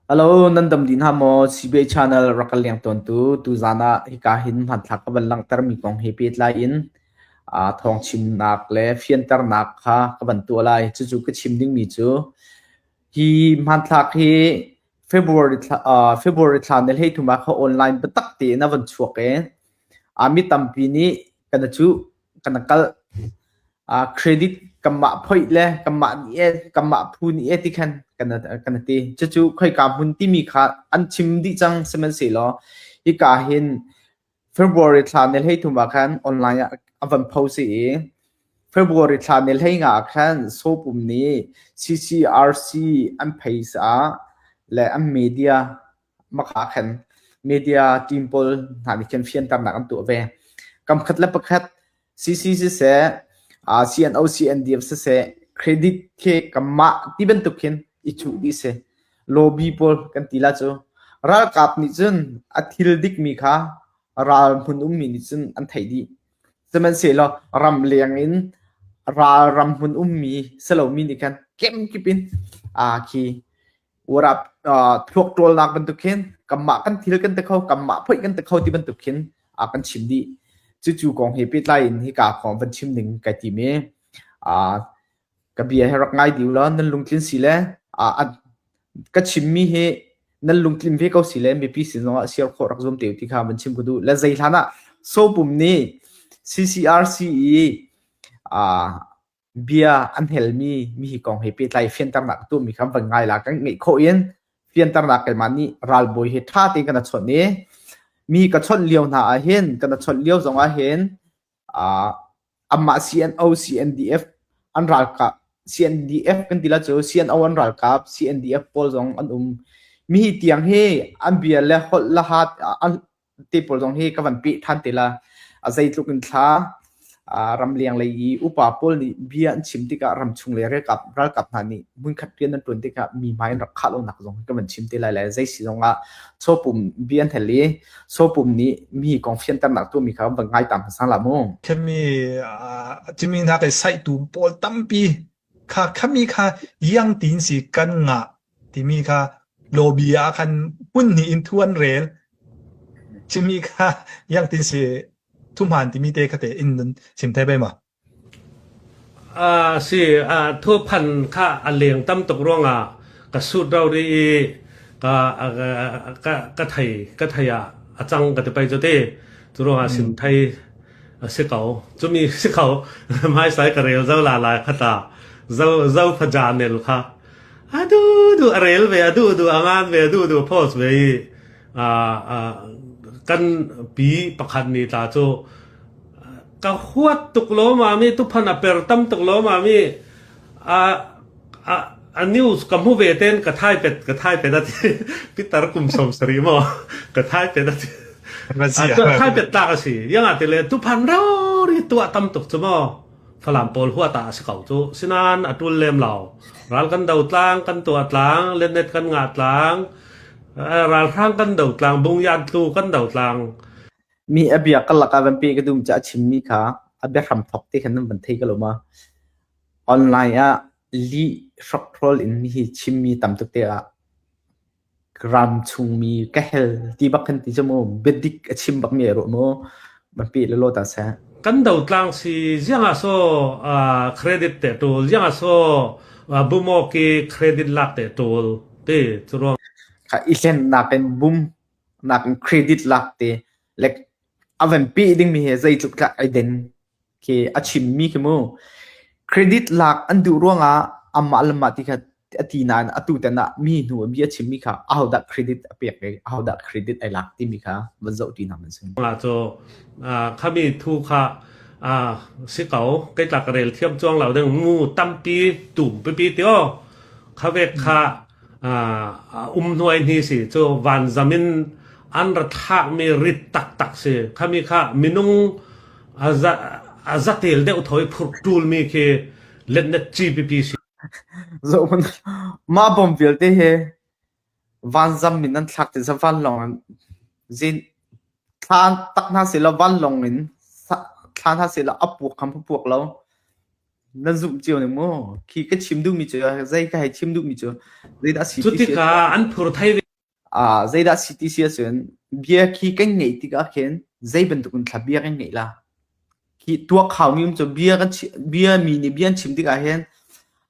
Hello, nan dam dih hna maw? CBA channel rak kan leng tawntu tuzaan ah hika hin hmanthlak ka van langhtermi kong he pehtlai in aa thawng chimnak le fianternak kha ka van tuah lai. Cucu ka chim dingmi cu hi hmanthlak hi February thla, uh, February thla ni 13 ah kha online biatak tein a van chuak i uh, mi tampi nih kan cu kan kal uh, credit kanmah phoih le kanmah nih e kanmah phu nih e ti khan kan kan ti. Cucu khoika hmun timi kha an chim dih cang sihmanhsehlaw hika hin February thla ni 13 ah khan online ah a van post i February thla ni 15 ah khan Sopum nih CCRC an page ah le an media maka khan media team pawl hna nih khin fianternak an tuah ve. Kam khat le pakhat CC siseh, CNO CNDF siseh credit khi kanmah ti bantuk khin i cuh dih si. Lobby pawl kan ti la cu. Ralkap nih cun a thil dikmi kha ral hmun ummi nih cun an theih dih. Sihmanhsehlaw ramleng in ral ram hmun ummi si lomi nih khan kemkip in aa khi Urap thluak ṭawlnak bantuk khin kanmah kan thil kan ti kho, kanmah phoih kan ti kho ti bantuk khin a kan chim dih. Cucu kong he pehtlai in hika kong van chim ding kai tim i ka bia hi rak ngai dih ulaw nan lungtlin si le ka chimmi hi nan lungtlin ve ko si le mipi sin zongah share khawh rak zuam te u ti kha van chim ka duh. Le zei hlan ah Sopum nih CCRC i bia an helmi mi hi kong he pehtlai fianternak tuahmi kha van ngai la kan ngeih khawh in fianternak keimah nih ralbawi he ṭha tein kan chawnh i mi ka chawnh lio hna ah hin kan chawnh lio zong ah hin amah CNO CNDF an ralkap CNDF kan ti la cu CNO an ralkap CNDF pawl zong an um mi hi tiang hi an bia le holh la hat an te pawl zong hi ka van peh than te la. A zeitluk in thla ramleng lei i upa pawl nih bia an chim tikah ramchung le ralkap ralkap hna nih hmunkhat rian an ṭuan tikah mi hmai an rak khah lonak zong ka van chim te lai le zei si zongah Sopum bia an hel i Sopum nih mi kong fianternak tuahmi kha van ngai ta hmasa la mu. Khami cimi hna kai saihtu pawl tampi kha khami kha yang tin si kan ngah timi kha lobby ah khan hmun hnih in thu an rel. Cimi kha yang tin si thuhman timi te kha te in nan chim thai bai ma? A si thuphan kha a leng tam tuk ruangah ka sut ro ri i ka ka ka thei ka thei ah a cang ka ti pai cu ti cu ruangah sim thei a si ko cumi si ko hmaisai ka rel zo la lai khata zo zo phaja nel kha a du du a rel ve a du du a ngan ve a du du post ve i kan pi pakhat ni tla cu ka huat tuk lo mami tuphan a per tam tuk lo mami a a a news ka hmu ve ten ka thai pet ka thai pet ati pitar kum som sari mo ka thai pet ati thai pet ta ka si yang ati le tuphan ro ri tua tam tuk chu mo Falam pawl huat ah a si ko cu. Sinain a ṭul lem lo. Ral kan do tlang, kan tuah tlang, letnet kan ngah tlang, ralhrang kan do tlang, bungyan tlu kan do tlang. Mi a bia karlak ah van pe ka dum ca a chimmi kha a biahram thawk te khan nan van thei ko lo ma? Online ah lih hrokhrol in mi hi chimmi tam tuk te ah Ram chungmi ka hel ti bak khan ti cu mu biadik a chim bakmi a ruah mu van pe lelaw ta seh. Kan dotlang si ziang ah so credit te tul ziang ah so bumoki credit lak te tul ti cu ruang Kha i hlen nak in bum nak in credit lak te like a van pe dingmi he zeitluk tlak ai den khi a chimmi khi mu credit lak an duh ruangah amah le mah ti kha a ti nain atu tan ah mi hnu bia chimmi kha ahodah credit a pek i ahodah credit ai lak timi kha van zoh ti hna man si. La cu khami thu kha si ko kei tla ka rel thiam chuang lo ding mu tampi tum pipi tio khavek kha um hnuai hni si cu vanzam in an ra thlakmi rit taktak si khami kha minung a zatel deuh thoi phurh ṭulmi khi letnet GPP si. Zoh mah bom vialte hi vanzam in an thlak ti vanlawng in zin thla tak hna seh law vanlawng in thla hna seh law a puak kha puak lo. Nan zumh cio ning mu. Khi ka chim duhmi cu zei ka hei chim duhmi cu zeidah si Cu ti si tikah an phur thai ve. Ah zeidah si ti si ahcun bia khi kan ngeih tikah khin zei bantuk in thla bia kan ngeih la. Khi tuak haumi um cu bia kan bia mi nih bia an chim tikah hin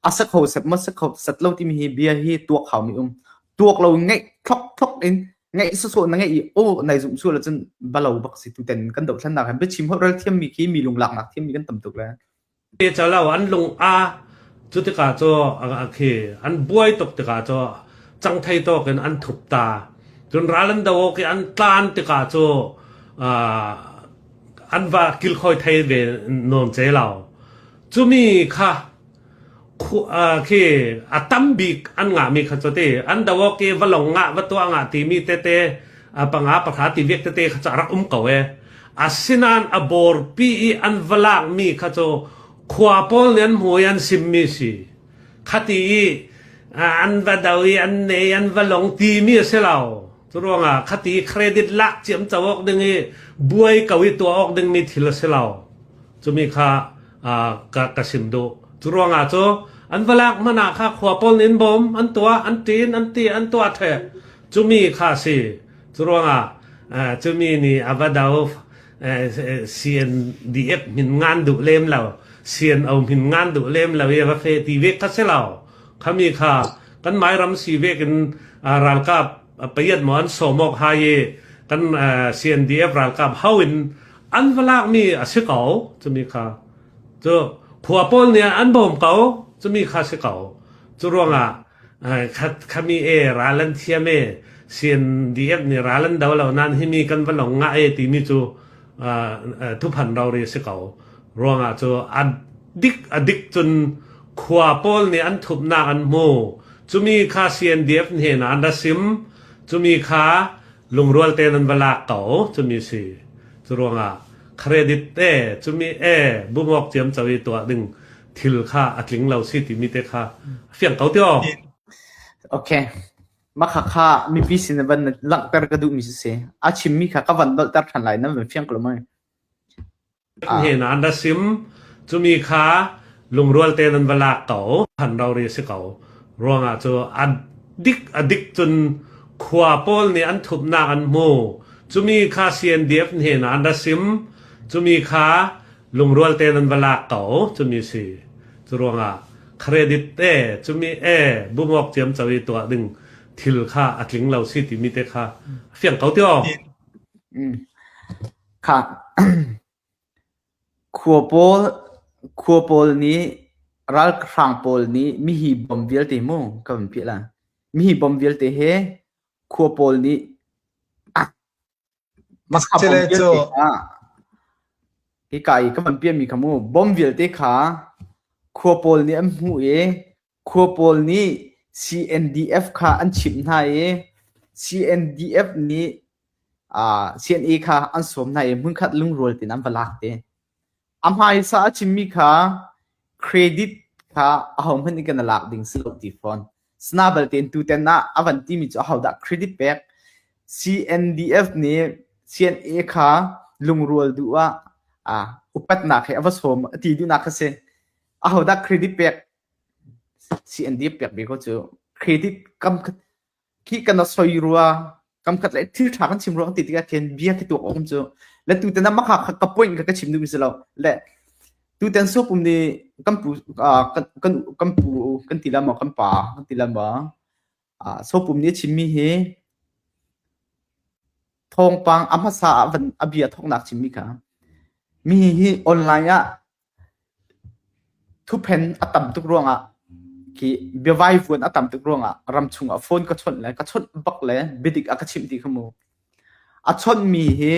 a sa kho set maw sa kho set lo timi hi bia hi tuak haumi um. Tuak lo ngeih thlok thlok in ngeih sawsawh na ngeih i aw nai zumh sual ahcun balo bak si tuten kan dohthlennak hin biachim holh rel thiammi khi mi lunglaknak thiammi kan tam tuk le. Calo an lung a cu tikah cu khi an buai tuk tikah cu cangthei tawk in an thup ta. Cun ral an do awk i an tlan tikah cu an va kilkhawi thei ve nawn ce lo. Cumi kha khi a tam bik an ngahmi kha cu ti an do awk i va long ngah va tuah ngah timi tete panga pahra ti vek tete kha cu a rak um ko e. Asinain a borpi i an va lakmi kha cu khua pawl nih an hmu i an simmi si. Khati i an va do i an nei an va long timi a si lo. Cu ruangah khati credit lak ciam co awk ding i buai ko i tuah awk dingmi thil a si lo. Cumi kha ka, ka sim duh. Cu ruangah cu an va lak hmanh ah kha khua pawl nih an bawm, an tuah, an ṭin, an ti, an tuah ṭheh. Cumi kha a si. Cu ruangah cumi nih a va do CNDF min ngan duh lem lo, CNO min ngan duh lem lo i a va fe ti vek kha si lo. Khami kha kan Mairam si vek in ralkap payat maw an sawm awk hai i kan CNDF ralkap ho in an va lakmi a si ko cumi kha cu khua pawl nih an bawm ko cumi kha si ko cu ruangah khami e ral an thiam e CNDF nih ral an do lo nan himi kan va long nga e timi cu thuphan rori a si ko ruangah cu a dik a dik cun khua pawl nih an thupnak an hmu cumi kha CNDF hnen ah an ra sim cumi kha lungrual tein an va lak ko cumi si cu ruangah credit e cumi e bumawk ciam co i tuah ding thil kha a tling lo si timi te kha fiang ko ti aw Okay. Mah kha mipi sin van langhter ka duhmi si si. A chimmi kha ka van dolhter ṭhan lai nan van fiang ko lo mai. Hnen ah an ra sim. Cumi kha lungrual tein an va lak ko. Han rori a si ko. Ruangah cu a dik a dik cun khua pawl nih an thupnak an hmu. Cumi kha CNDF hnen ah an ra sim. Cumi kha lungrual tein an va lak ko. Cumi si. Cu ruangah credit e cumi e bumawk ciam co i tuah ding thil kha a tling lo si timi te kha fiang ko ti aw. Mm. Kha khua pawl khua pawl nih ralhrang pawl nih mihi bom vialte mu ka van piah la. Mihi bom vialte he khua pawl nih ah makha bom vialte kha hika i ka van piahmi kha mu bom vialte kha khua pawl nih an hmuh i Khua pawl nih CNDF kha an chimh hna i CNDF nih CNA kha an sawm hna i hmunkhat lungrual tein an va lak te. A hmaisa a chimmi kha credit kha ahohmanh nih kan i lak ding si lo ti fawn. Sana balte in tuten ah a van timi cu ahodah credit pek CNDF nih CNA kha lungrual duh ah upatnak he a va sawm a ti duhnak kha si. Ahodah credit pek CND pek ve ko cu credit kam khi kan soi rua kam khat le thil tha kan chim ruang ti tikah khin bia khi tuak om cu le tu ten ma kha ka point ka ka chim duh mi si lo le tu ten so pum ni kan pu kan kan kan pu kan ti la maw kan pa kan ti la maw so pum ni chim mi hi thawngpang a hmasa ah van a bia thawknak chim mi kha mi hi online ah Thuphen a tam tuk ruangah khi biavaivuan a tam tuk ruangah ramchung ah phone ka chawnh le ka chawnh bak le biadik a ka chimh ti kha mu. A chawnhmi hi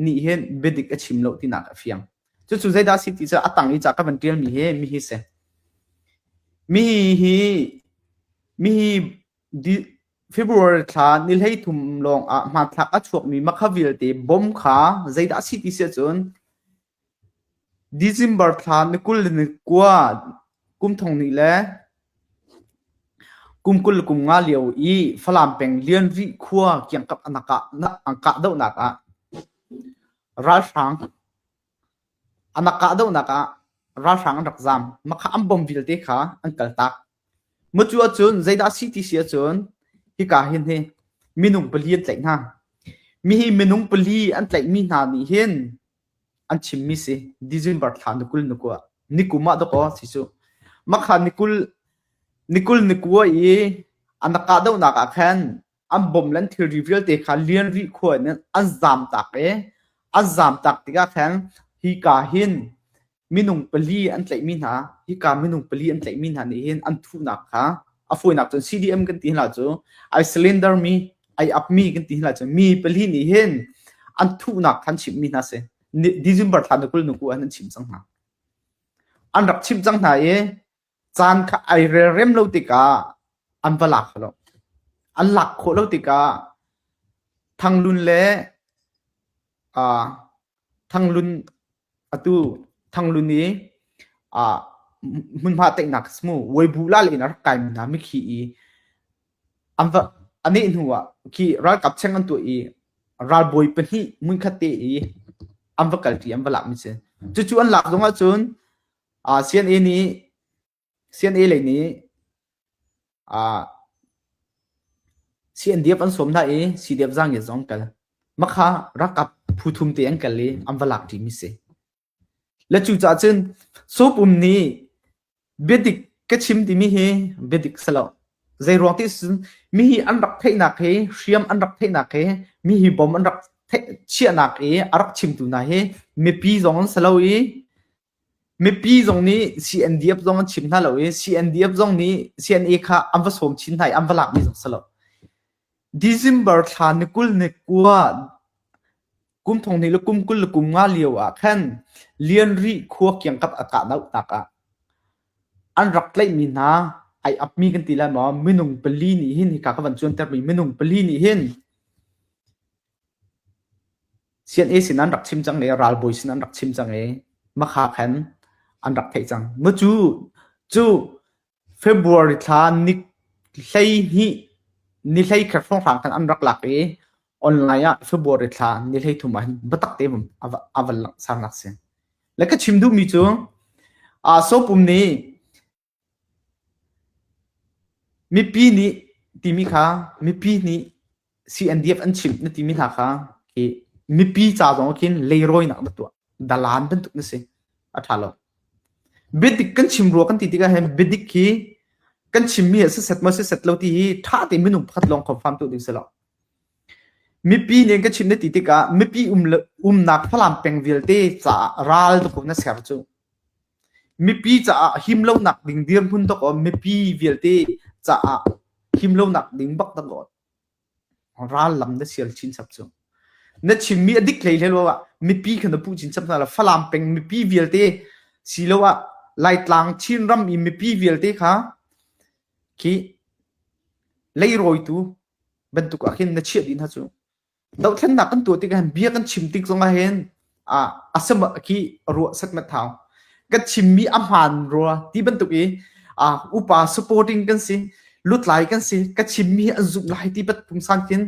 nih hin biadik a chim lo tinak a fiang. Cucu zeidah a si ti cu a tang i ca ka van ṭialmi hi mihi si. Mihi hi mihi di, February thla ni 13 lawng ah hmanthlak a chuakmi makha vialte bom kha zeidah a si ti si ahcun December thla ni 29 kum thong hnih le kum 25 lio i Falam peng Lianrih khua kiangkap an kahdohnak ah ralhrang an kahdohnak ah. ralhrang an rak zaam. Makha an bom vialte kha an kaltak. Mucu ahcun zeidah a si ti si ahcun hika hin hi minung pali an tlaih hna. Mihi minung pali an tlaihmi hna nih hin an chimmi si December thla ni 20 ni kua ni kum ah dakaw si cu. Makha ni 20 ni 20 ni kua i an rak kahdohnak ah khan an bom le an thilri vialte kha Lianrih khua in an zaamtak i an zaamtak tikah khan hika hin minung pali an tlaihmi hna hika minung pali an tlaihmi hna nih hin an thuhnak kha a fawinak cun CDM kan ti hna cu ai cylinder mi ai ap mi kan ti hna cu mi pali nih hin an thuhnak kha an chimhmi hna si. December thla ni 20 ni ku an chim cang hna. An rak chimh cang hna i caan kha ai relrem lo tikah an va lak kho lo. An lak khawh lo tikah Thanglun le uh, Thanglun atu Thanglun i uh, hmunhma teihnak smu Weibu la le in a rak kai mi hna mikhi i an va a neh hnu ah khi ralkap cheng an tuah i ralbawi pahnih hmunkhat te i an va kalṭi an va lak mi si. Cucu an lak zong ahcun CNA nih CNA lei nih CNDF an sawm hna i CDF zaangiat zong an kal. Makha ralkap phu thum te an kal i an va lak ṭimi si. Le cucaah cun Sopum nih biadik ka chim timi hi biadik si lo. Zei ruang ti cun mi hi an rak theihnak hi hriam an rak theihnak hi mi hi bom an rak chiahnak i a rak chimtu hna hi mipi zong an si lo i Mipi zong nih CNDF zong an chim hna lo i CNDF zong nih CNA kha an va sawm chin hna i an va lakmi zong si lo. December thla ni 20 ni kua kum thong hnih le kum 20 le kum nga lio ah khan Lianrih khua kiangkap a kahdohnak ah an rak tlaihmi hna ai apmi kan ti lai maw minung pali nih hin hika ka van cuantermi minung pali nih hin CNA sin an rak chim cang i ralbawi sin an rak chim cang i makha khan an rak theih cang. Mu cu cu February thla ni 12 ni hlei khat hrawnghrang khan an rak lak i online ah February thla ni 13 ah hin biatak te a van langhsar nak si. Le ka chim duhmi cu uh, Sopum nih Mipi nih timi kha mipi nih CNDF an chimh na timi hna kha khi mipi ca zong ah khin leirawinak na tuah. Dalan bantuk na si. A ṭha lo. Biadik kan chim rua kan ti tikah hin biadik hi kan chimmi ah siset maw siset lo ti hi ṭha tein minung pakhat lawng confirm tuah ding si lo. Mipi nih an ka chimh na ti tikah mipi um umnak Falam peng vialte caah ral dawk na ser cu. Mipi caah him lonak ding dirhmun dawkaw mipi vialte caah him lonak ding bak dawkaw ral lam na sial chinchap cu. Na chimmi a dik hlei hlei lo ah mipi kha na puh chinchap hna lo. Falam peng mipi vialte siloah Laitlang Chinram i mipi vialte kha khi leirawitu bantuk ah khin na chiah dih hna cu. Dohthlennak kan tuah tikah hin bia kan chim tik zongah hin a sem khi ruah setmat thau. Kan chimmi a hmaan rua ti bantuk i upa supporting kan si, lutlai kan si, ka chimmi an zumh lai ti bat pungsan khin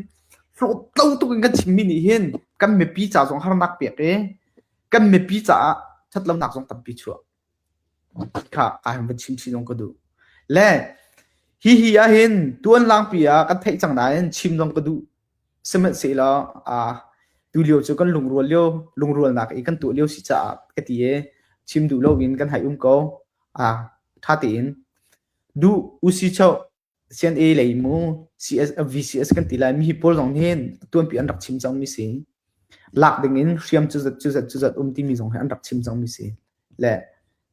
hlawhtlo tuk in kan chimmi nih hin kan mipi ca zong harnak pek i kan mipi caah ṭhatlonak zong tampi chuah. Kha ka van chim chin zong ka duh. Le hihi ahhin tuan langpi ah kan theih cang nain chim zong ka duh. Sihmanhsehlaw uh, tulio cu kan lungrual lio lungrualnak i kan tuah lio si caah ka ti i chim duh loin kan hai um ko. Ah ṭha tein duh usi cho CNA lei mu CS VCS kan ti lai mi hi pawl zong hin tuanpi an rak chim cang mi si. Lak ding in hriam cu zat cu zat cu zat um timi zong hi an rak chim cang mi si. Le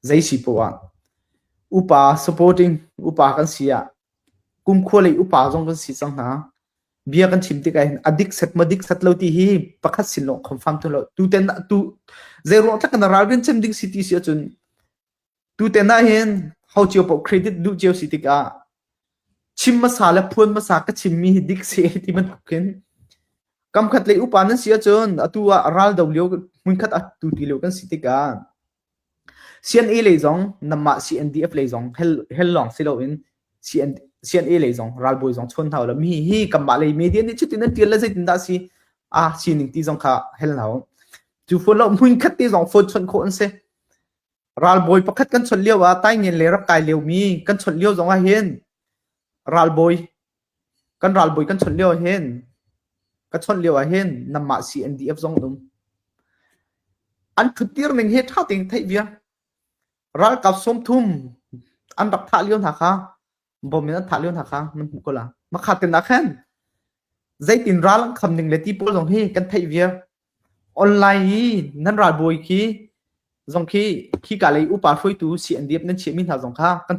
zei si poah upa supporting upa kan si ah kumkhua lei upa zong kan si cang hna. Bia kan chim tikah hin a dik set maw dik set lo ti hi pakhat sin lawng confirm tu lo. Tu ten tu zei ruang tlak kan ralrin cem ding si ti si ahcun Tuten ahhin ho cio paoh credit duh cio si tikah chim hmasa le phuan hmasa ka chimmi hi dik si ti bantuk khin kamkhat lei upa nan si ahcun atu ah ral do lio hmunkhat a tu ti lio kan si tikah CNA lei zong namah CNDF lei zong hel hel lawng si loin CN, CNA lei zong ralbawi zong chawn hna lo mi hi kanmah lei media nih cutin an tial le zeitin dah si a sining ti zong kha hel hna u cu phone lo hmunkhat te zong phone chawnh khawh an si. Ralbawi pakhat kan chawnh lio ah taingen le rak kai liomi kan chawnh lio zong ah hin ralbawi kan ralbawi kan chawnh lio ah hin ka chawnh lio ah hin nanmah CNDF zong an um. An ṭhuttir ning hi ṭha tein theih viar. Ralkap 30 an rak thah lio hna kha bom in an thah lio hna kha nan hmuh ko la. Makhat tin ah khan zeitin ral an kham ning le ti pawl zong hi kan theih viar. Online i nan ralbawi khi zong khi khika lei upa hruaitu CNDF nan chiahmi hna zong kha kan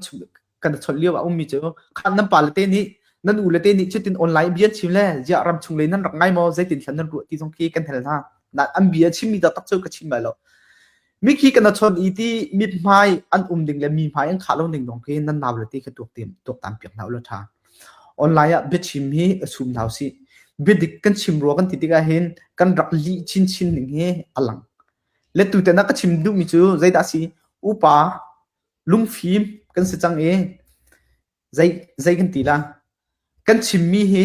kan chawnh lio ah ummi cu khan nan pale te nih nan u le te nih cutin online bia chim le ziah ram chung lei nan rak ngai maw zeitin thlan nan ruah ti zong khi kan hal hna. An bia chimmi taktak cu ka chim lai lo. Mikhi kan chon i ti mithmai an um ding le mi hmai an khah lo ning dong khi nan nau le ti kha tuak tim tuak tam piak hna ula tha. Online ah biachim hi a sum hna usih. Biadik kan chim rua kan ti tikah hin kan rak lih chinchin ning hi a lang. Le tu te na ka chim duhmi cu zeidah si upa lungfim kan si cang i zei zei kan ti la kan chimmi hi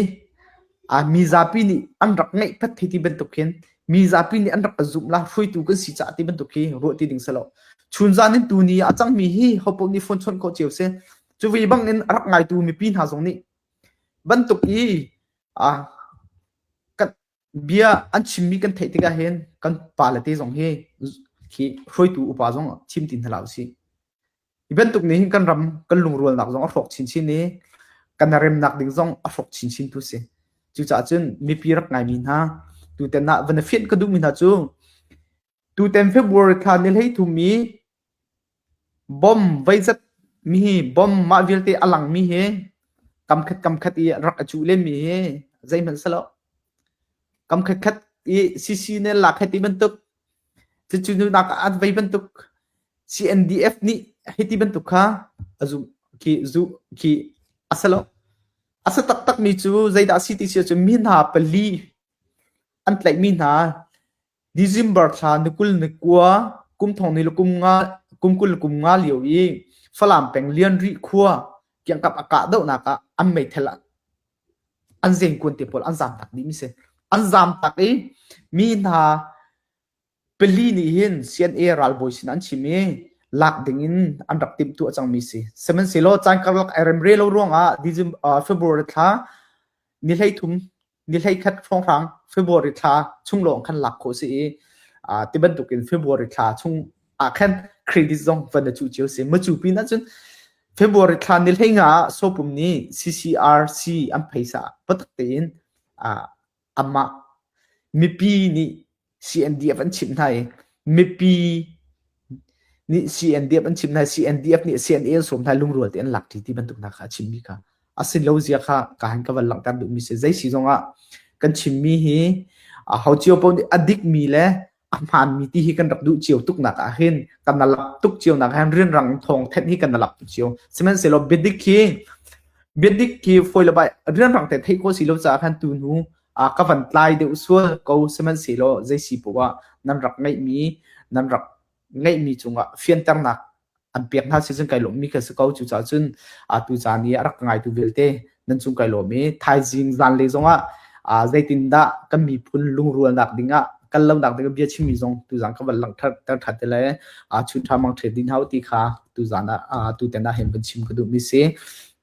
a mi zapi nih an rak ngeih phat thei ti bantuk khin mi zapi nih an rak ka zumh la hruaitu kan si caah ti bantuk khi ruah ti ding si lo. Chunzan in tuni a cangmi hi hopoh nih phone chawnh khawh cio si. Cu ve bang in a rak ngaitu mipi hna zong nih bantuk i a kan bia an chimmi kan theih tikah hin kan pa le te zong hi khi hruaitu upa zong chim ti hna hlah usih. Hi bantuk nih hin kan ram kan lungrualnak zong a hrawk chinchin i kan remnak ding zong a hrawk chinchin tu si. Cucaah cun mipi rak ngaimi hna tutan ah van i fianh ka duhmi hna cu tutan February thla ni 13 i Bom veizat mi hi bom mah vialte a langmi hi kamkhat kamkhat i rak a cuh lenmi hi zeihmanh si lo. Kamkhat khat i CC nih lak hei ti bantuk, cucu nu nak ah an vei bantuk, CNDF nih hei ti bantuk kha a zum khi zu khi a si lo. A si taktakmi cu zeidah a si ti si ahcun mi hna pali an tlaihmi hna December thla ni 29 kum thong ni le kum nga kum 20 le kum nga lio i Falam peng Lianrih khua kiangkap a kahdohnak ah an meithal an zengkuan te pawl an zaamtak dih mi si. An zaamtak i mi hna pali nih hin CNA ralbawi sin an chim i lak ding in an rak timhtuah cangmi si. Sihmanhsehlaw caan karlak ai rem re lo ruangah December, February thla ni 13 ni 11 hrawnghrang February thla chung lawng khan lak khawh si i ti bantukin February thla chung ah khan credit zong van na cuh cio si. Macu pin ahcun February thla ni 15 ah Sopum nih CCRC an phaisa patak tein amah mipi nih CNDF an chimh hna i mipi nih CNDF an chimh hna i CNDF nih CNA an sawm hna i lungrual te an lak ṭi ti bantuk hna kha a chimmi kha a si lo zia kha ka han ka van langhter duhmi si. Zei si zongah kan chimmi hi a ho cio paoh nih a dikmi le a hmaanmi ti hi kan rak duh cio tuknak ah hin kan lap tuk cio nak hin rianrang thawng thenh hi kan lap tuk cio. Sihmanhsehlaw biadik hi biadik hi fawi le bai rianrang te theih khawh si lo caah khan tu hnu ka van tlai deuh sual ko sihmanhsehlaw zei si poah ah nan rak ngeihmi nan rak ngeihmi cungah fianternak an pek hna si cun kai lawmmi ka si ko cucaah cun atu caan i a rak ka ngaitu vialte nan cung kai lawm i thaizing zanlei zongah zeitindah kan miphun lungrualnak dingah kal lonak ding bia chimmi zong tuzan ka van langhter ṭhan te le chun ṭha mang ṭhet din hau ti kha tuzan ah tuten ah hin van chim ka duhmi si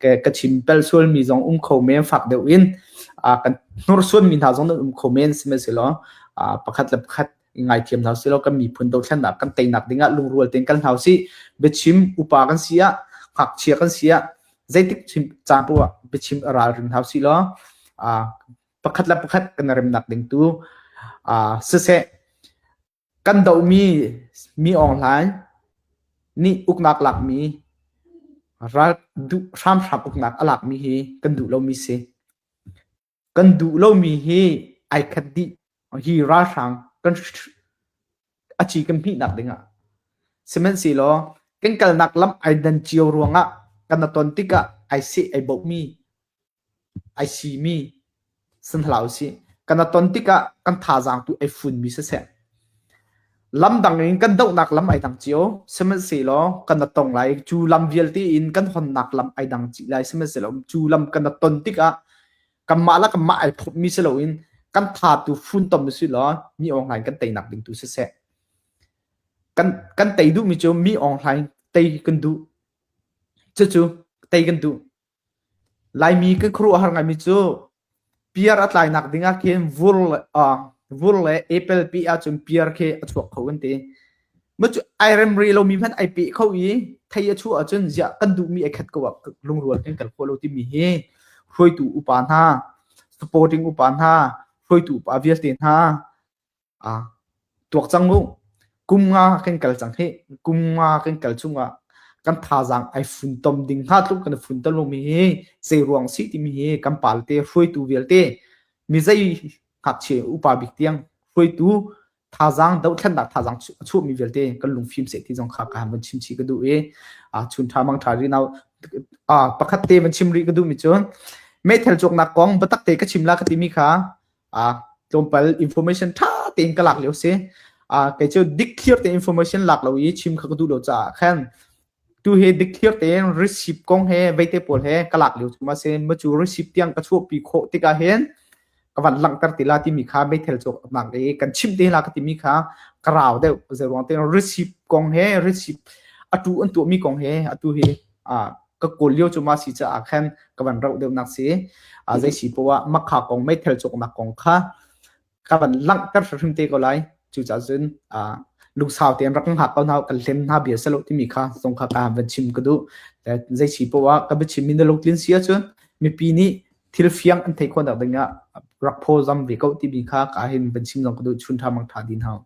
ka chim pel sualmi zong um kho men fak deuh in kan hnursuanmi hna zong nan um kho men sihmanhsehlaw pakhat le pakhat ngaithiam hna usih law kan miphun dothlennak kan teinak dingah lungrual tein kal hna usih biachim upa kan si ah ngakchia kan si ah zeitik chim caan poah ah biachim a ralring hna usih law pakhat le pakhat kan remnak ding tu siseh Kan dohmi Mi Aung Hlaing nih uknak lakmi ral duh hramhram uknak a lakmi hi kan duh lomi si. Kan duh lomi hi ai khat dih. Hi ralhrang kan a ci kan hmihnak dingah. Sihmanhsehlaw kan kalnak lam ai dan cio ruangah kan i ton tikah ai seh ai bohmi ai simi san hlah usih. Kan i ton tikah kan thazaang tu ai funmi siseh. Lamdang in kan dohnak lam ai dang cio. Sihmanhsehlaw kan i tong lai. Cu lam vialte in kan honnak lam ai dang chih lai. Sihmanhsehlaw cu lam kan i ton tikah kanmah le kanmah ai phomhmi si loin kan tha tu funtom usih law mi awng ngai kan teinak ding tu siseh. Kan kan tei duhmi cu mi Aung Hlaing tei kan duh. Cucu tei kan duh. Laimi kan khuaruahhar ngaimi cu piar a tlainak ding ah khin vur le, uh, vur le apple pi ahcun piar khi a chuak kho kan ti. Ma cu ai rem rih lomi hmanh ai peh kho i thei a chuah ahcun ziah kan duhmi ai khat ko ah lungrual kan kal khawh lo timi hi hruaitu upa hna, supporting upa hna, hruaitu upa vialte hna Ah, tuak cang u. Kum nga kan kal cang hih. Kum nga kan kal chungah kan thazaang ai funtom ding hnga tluk kan i funtom lomi hi zei ruang si timi hi kan palte hruaitu vialte mi zei ngakchia upa bik tiang hruaitu thazaang dohthlennak thazaang a chuahmi vialte kan lungfim seh ti zong kha ka han van chim chih ka duh i ah chun tha mang tha rih nau ah pakhat te van chim rih ka duh mi cu meithal cawknak kong biatak te ka chim la ka timi kha Ah tlawmpal information ṭha tein ka lak lio si. Ah kei cu dikthliar te information lak lo i chim kha ka duh lo caah khan tu hi dikthliar tein receipt kong he veite pawl he ka lak lio cu ma si ma cu receipt tiang ka chuahpi khawh tikah hin ka van langhter ti la timi kha meithal cawknak i kan chimh te la ka timi kha ka rau deuh zei ruang tein receipt kong he receipt atu an tuahmi kong he atu hi ah ka kawl lio cu ma si caah khan ka van rauh deuhnak si. A zei si poah makha kong meithal cawknak kong kha ka van langhter hrimhrim te ko lai. Cucaah cun lungsau tein rak hngak ko hna kan hlem hna bia selo timi kha zong kha ka van chim ka duh. Zei si poah ka biachim mi na lungtlin si ahcun mipi nih thil fiang an theih khawhnak ding ah rak phawzam ve ko timi kha ka hin van chim zong ka duh chun tha mang tha din hau.